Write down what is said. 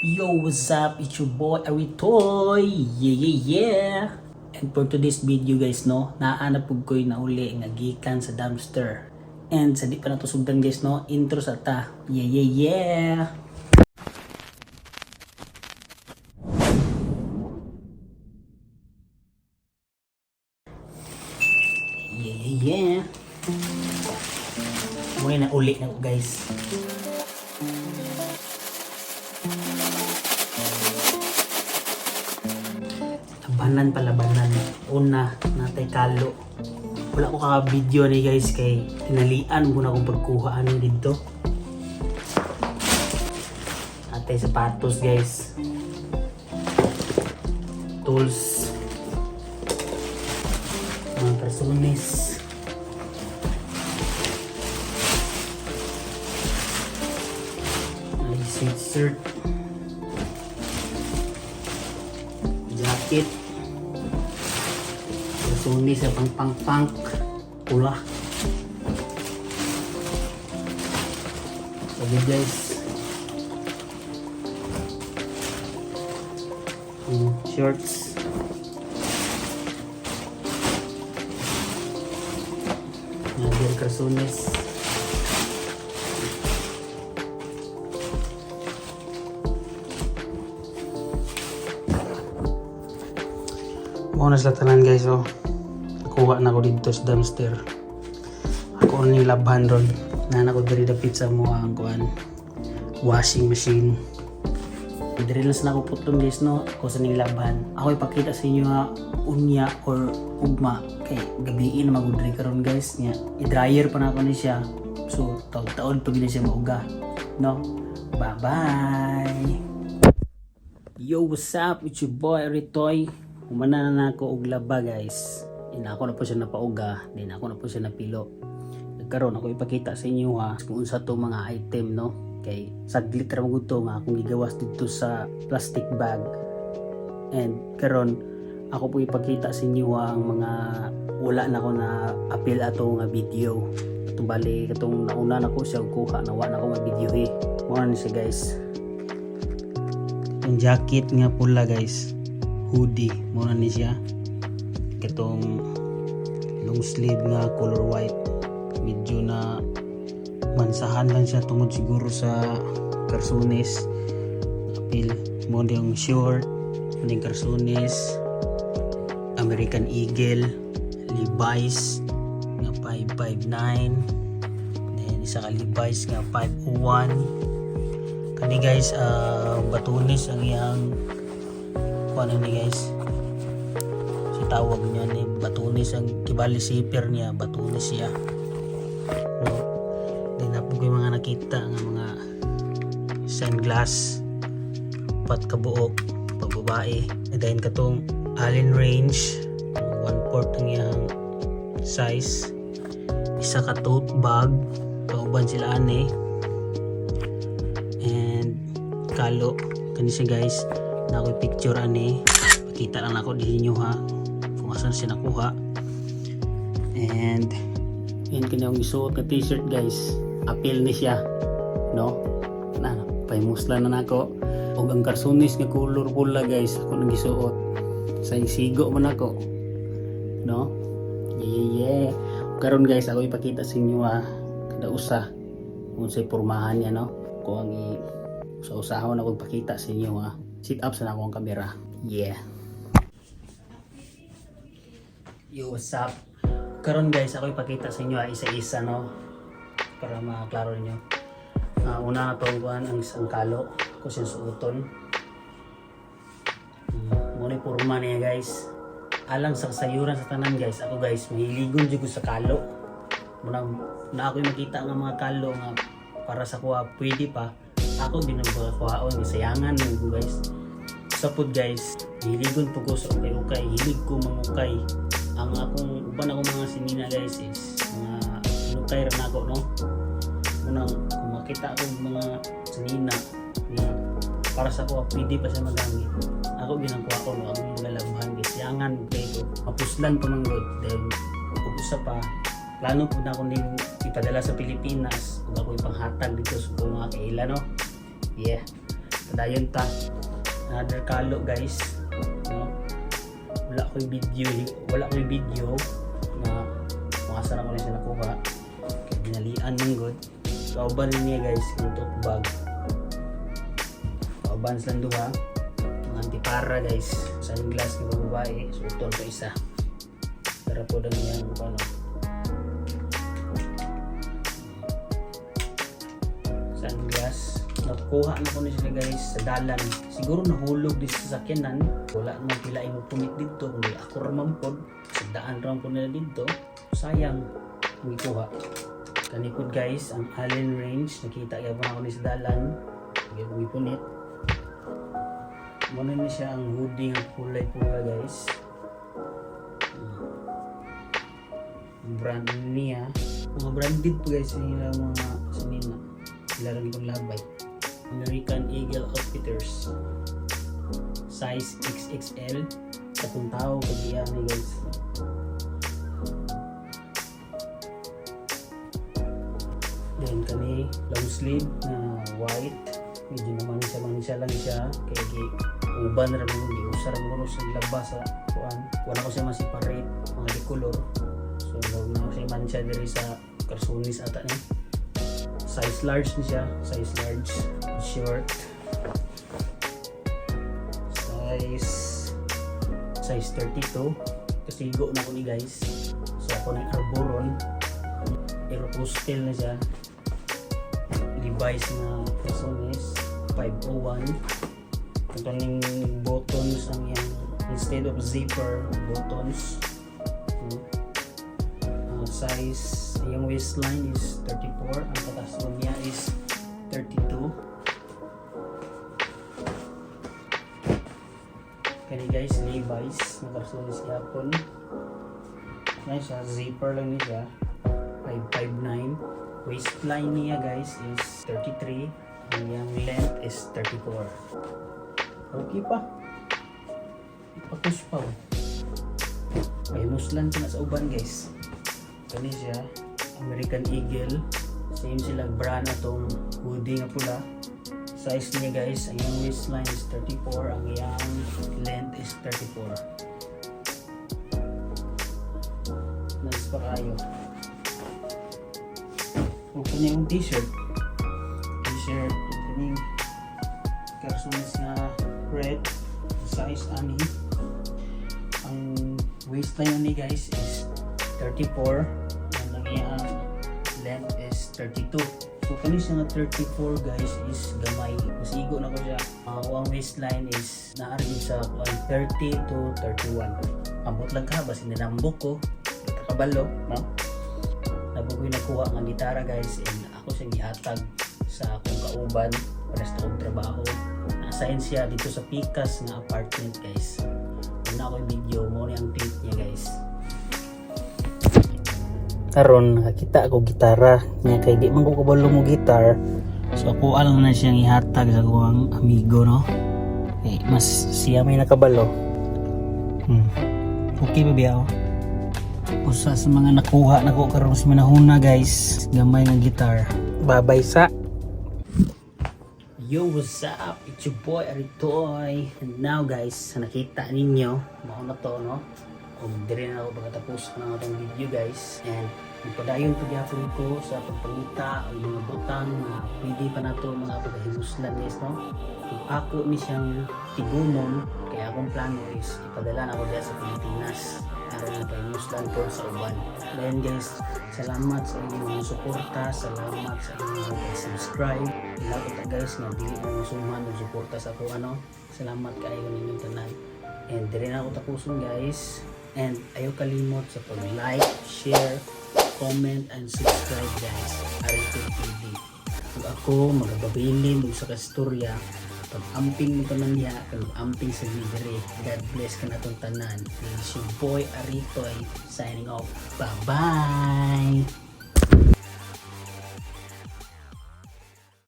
Yo, what's up? It's your boy Aritoy! Yeah! And for today's video, guys, no, naanap pug ko'y nauli nga gikan sa dumpster. And sa di pa nato sugdan, guys, no, intro sa ta. Yeah! Yeah! Muna na uli na ko, guys. Labanan palabanan. Una, natay kalo. Wala ko kaka-video ni, guys, kay tinalian mo na akong pagkuha ani dito. Natay sapatos, guys. Tools. Mga personis. May sweatshirt. Jacket. Personis sa pang pang pang. Pula. So good, guys. Shorts. Another karsones. Mao na sila tanan, guys, oh. Nakuha na ko dito sa dumpster. Ako ni labhan ron. Na ko diri dapit sa mo ang kuan washing machine. Diri lang sa nako putlon, guys, no. Ako sa ning labhan. Ako ipakita sa inyo ha, unya or ugma kay gabi na magudri karon, guys, nya. I-dryer pa na ako ni siya. So taod-taod pag na siya mauga. No? Bye-bye. Yo, what's up? It's your boy Ritoy. Humana na ako og laba, guys. Ina ako na po siya napauga, din ako na po siya napilo. Karon ako ipakita sa inyo ha kung unsa to mga item, no. Kay saglit ra man gud to nga akong gigawas dito sa plastic bag. And karon ako po ipakita sa inyo ha, ang mga wala na ko na apil ato nga video. Atong bali katong nauna na ko siya og kuha na wa na ko ma-video eh. Mao na ni siya, guys. Itong jacket nga pula, guys, hoodie, mao na ni siya. Katong long sleeve nga color white, medyo na mansahan lang siya tungod siguro sa karsunis apil mo. Yung short mo karsunis, American Eagle, Levi's nga 559, then isa ka Levi's nga 501. Kani, guys, batunis ang iyang kuan ni, guys. Si tawag niya ni batunis ang kibali zipper niya, batunis siya, no. Then napo ko yung mga nakita nga mga sunglass, pat kabuok pagbabae. And then katong Allen Range, 1/4 ang iyang size. Isa ka tote bag, kauban sila ani. And kalo kani siya, guys, na ako'y picture ani, pakita lang ako din inyo ha kung asan siya nakuha. And yan kanya yung isuot na t-shirt, guys, apil ni siya, no. Na pahimusla na nako og ang karsunis nga color pula, guys, ako nang gisuot sa sigo man ako, no. Yeah. Karon, guys, ako ipakita sa inyo ha kada usa kung sa pormahan niya, no. Ko ang i sa usahon ako ipakita sa inyo ha. Sit up sa na ako ang kamera. Yeah. Yo, what's up? Karon, guys, ako ipakita sa inyo ha, isa-isa, no, para maklaro niyo. Una na to kuan ang isang kalo ko siyang suoton. Mo ni porma niya, guys. Alang sa kasayuran sa tanan, guys, ako, guys, mahiligon jud ko sa kalo. Muna na ako makita nga mga kalo nga para sa kuha pwede pa ako ginakuhaon, gisayangan mo ko, guys. Sa pod, guys, hiligon po ko sa ukay-ukay, hilig ko mangukay. Ang akong uban akong mga sinina, guys, is mga inukay ra nako, no. Unang kung makita ako mga sinina nga para sa kuha pwede pa siya magamit, ako ginangkuha ko, no, akong mga labhan, guys, sayangan kay ko, mapuslan pa man gud. Then ug usa pa, plano po na ako ning ipadala sa Pilipinas ug ako ipanghatag dito sa akong mga kaila, no. Yeah. Padayon ta. Another kalo, guys. No? Wala ko'y video, wala ko'y video na kung asa na ko na siya nakuha. Kaya dinalian man gud. Kauban niya, guys, yung tote bag. Kauban silang duha. Mga antipara, guys. Sunglass ng babae. Suoton to isa. Tara po lang yan ano. Sunglass. Nakuha na ko na sila, guys, sa dalan. Siguro nahulog di sa sasakyanan. Wala man pila mo punit dito. Kundi ako ra man pod. Sa daan ra man po nila dito. Sayang. Ang ikuha. Kani pod, guys, ang Allen Range. Nakita gyapon ako ni sa dalan. Hindi ko ipunit. Muna ni siya ang hoodie nga kulay pula, guys. Brand niya. Mga branded po, guys, yung ilang mga sinina. Sila rin itong labay. American Eagle Outfitters. Size XXL. Sa kung tao, kagiyan ni, guys. Then kani long sleeve na white. Medyo naman siya man siya lang siya kay gi uban ra mo, gi usa ra mo sa labas sa kuan. Wala ko siya ma-separate mga di color. So wag na siya man siya diri sa karsunis ata ni. Size large ni siya, size large, short. Size 32. Kasigo na ko ni, guys. So ako ni Arboron. Aeropostale na siya. Levi's na Calzones 501. Ito ning buttons ang yang instead of zipper, buttons. Size, yung waistline is 34, ang taas niya is 32. Kani, guys, Levi's na calzones gyapon. Na siya, zipper lang ni siya. 559. Waistline niya, guys, is 33. Ang iyang length is 34. Okay pa. Ipakus pa oh. May muslan pa na sa uban, guys. Kani siya, American Eagle. Same sila brand atong hoodie nga pula. Size niya, guys, ang iyang waistline is 34, ang iyang length is 34. Nice pa kayo. Okay na yung t-shirt. T-shirt, kaning karsunis nga red, size ani. Ang waistline ni, guys, is 34 and ang iyang length is 32. So kani siya nga 34, guys, is gamay. Masigo na ko siya. Ang waistline is naa ra sa kuan 30 to 31. Ambot lang ka basin ninambok ko. Kabalo, no? Nabugoy nakuha nga gitara, guys, and ako siyang gihatag sa akong kauban para sa akong trabaho. Na-assign siya dito sa Pikas nga apartment, guys. Una ko yung video mo ni ang clip niya, guys. Karon nakakita ako gitara niya kay di man ko kabalo mo gitar. So ako lang na siyang ihatag sa akong amigo, no. Eh, mas siya may nakabalo. Okay ba biya oh? Usa sa mga nakuha nako karon sa manahuna, guys, gamay nga gitar. Babay sa. Yo, what's up? It's your boy Aritoy. And now, guys, sa nakita ninyo, mao na to, no? Ug dire na ako pagkatapos ng atong video, guys. And magpadayon pa gyapon ko sa pagpangita og mga butang na pwede pa nato mga pagkahimuslan, guys, no? Ug ako ni siyang tigunon kaya akong plano is ipadala na ako diya sa Pilipinas aron mapahimuslan ko sa uban. Then guys, salamat sa inyong suporta, salamat sa inyong pag-subscribe. Ilapit ta, guys, nga dili mo masuman og suporta sa ako ano. Salamat kaayo ninyong tanan. And dire na ako tapuson, guys. And ayaw kalimot sa pag-like, share, comment, and subscribe, guys. Arito TV. Ug ako magababilin og sa kastorya pag-amping mo tanan niya, pag-amping sa diri. God bless ka natong tanan. This is your boy Aritoy signing off. Bye-bye!